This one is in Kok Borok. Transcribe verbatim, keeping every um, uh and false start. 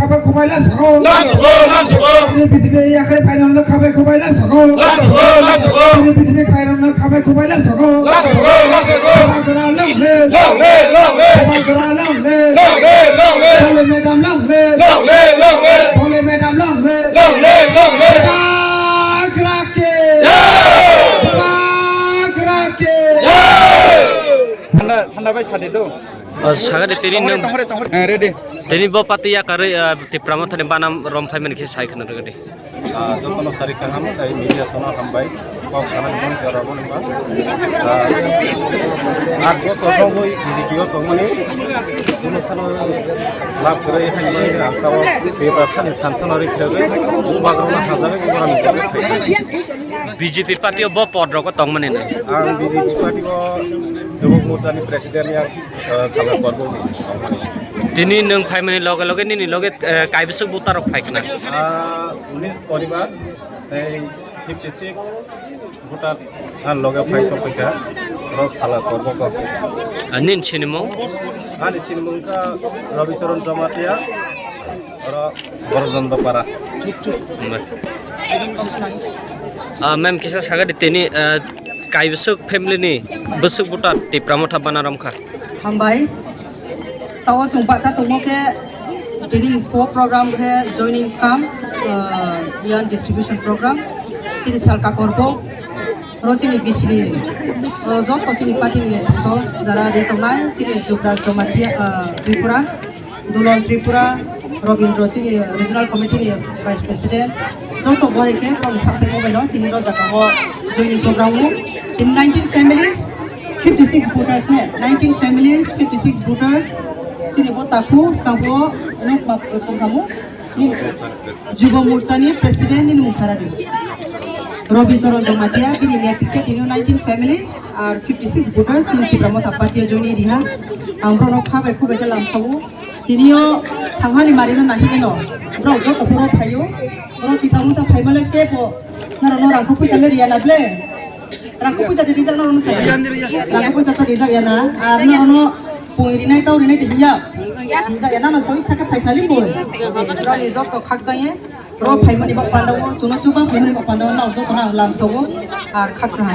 Khabai khubai lam sokho. Lam sokho, lam sokho. Chini B J P yakhai phairokno khabai khubai lam sokho. Lam sokho, lam sokho. Chini B J P phairokno khabai khubai lam sokho. Lam sokho, lam sokho. Bhagra long live. Long live, long live. Bhagra long live. Long live, long live. Bhole madam long live. Long live, long live. Bhole madam long live. Long live, long live. Bhagra ke. Jai. Bhagra ke. Jai. Thanda, thanda bai sadi do. O, sagadi tini nwng, tongkhore, tongkhore. Eh, ready. Tini bo party yakarwi, ah, Tipra Mothani bana romphai mani khe sai khna rwgadi. Ah, jotono sari kaham, tei media sono hambai. Kok sana ni moni jora boni ba. Ah, aat bosor rogwi B J P o tongmani. Kuno khano lab kwrwi hai mani ang tao Tipra sani thansa nari khwrwi. Bubagrona hajagwi bubagrona khwrwi. B J P party o bo pod rogo tongmani na? Ang B J P party o Jubok Morcha ni president ya, eh, Salai Korbok ni tongmani. Tini nwng phaimani loge loge nini loge, eh, kaibwswk voter rok phai khna? Ah, unis poribar, tei fifty six voter ang loge phai sokphaikha, oro Salai Korbok o. Ah, nini sinimung? Ani sinimung kha Rabi Charan Jamatia. Oro Borojondopara. Hwnba. Ah, ma'am, kisa sagadi tini, ah, kaibwswk family ni bwswk voter Tipra Motha bana romkha? Hambai. Tao chwng bacha tongmo khe tini po program khe joining kam, ah, yan distribution program. Chini Salka Korbok. Oro chini B C ni, oro joto chini party ni netrito jara ri tongnai, chini Jubraj Jamatia, ah, Tripura. Dulon Tripura, Robindra chini Regional Committee ni Vice President, joto bore khe boni sakte mobile no tini ro jaga o joining program o tini nineteen families, fifty six voters ne, nineteen families, fifty six voters, chini bo takhu skang bo nuk mak tongkhamu, Jubo Morcha ni President ni mung saradi. Robi Charan Jamatia, bini netrite tini nineteen families, ar fifty six voters, chini Tipra Motha party o joining riha, ang borok no kha bai khu bai khe lamsao. Tini o thangmani mari no nahi eno. Borok joto borok phaio. Borok tithang wngkha phaima lai tebo. Norok no rang kho puisa le riya na ble. Rang kho puisa de rijak norok no sai. Rang kho puisa to rijak ya na. Ar norok no poi rinai tau rinai de hiya. Rijak ya na no soi saka phai phali poi. Rani joto khak jang ye. Borok phaimani bak panda o. Chuno chuba phaimani bak panda o. Norok joto na lamsao. Ar khak jang.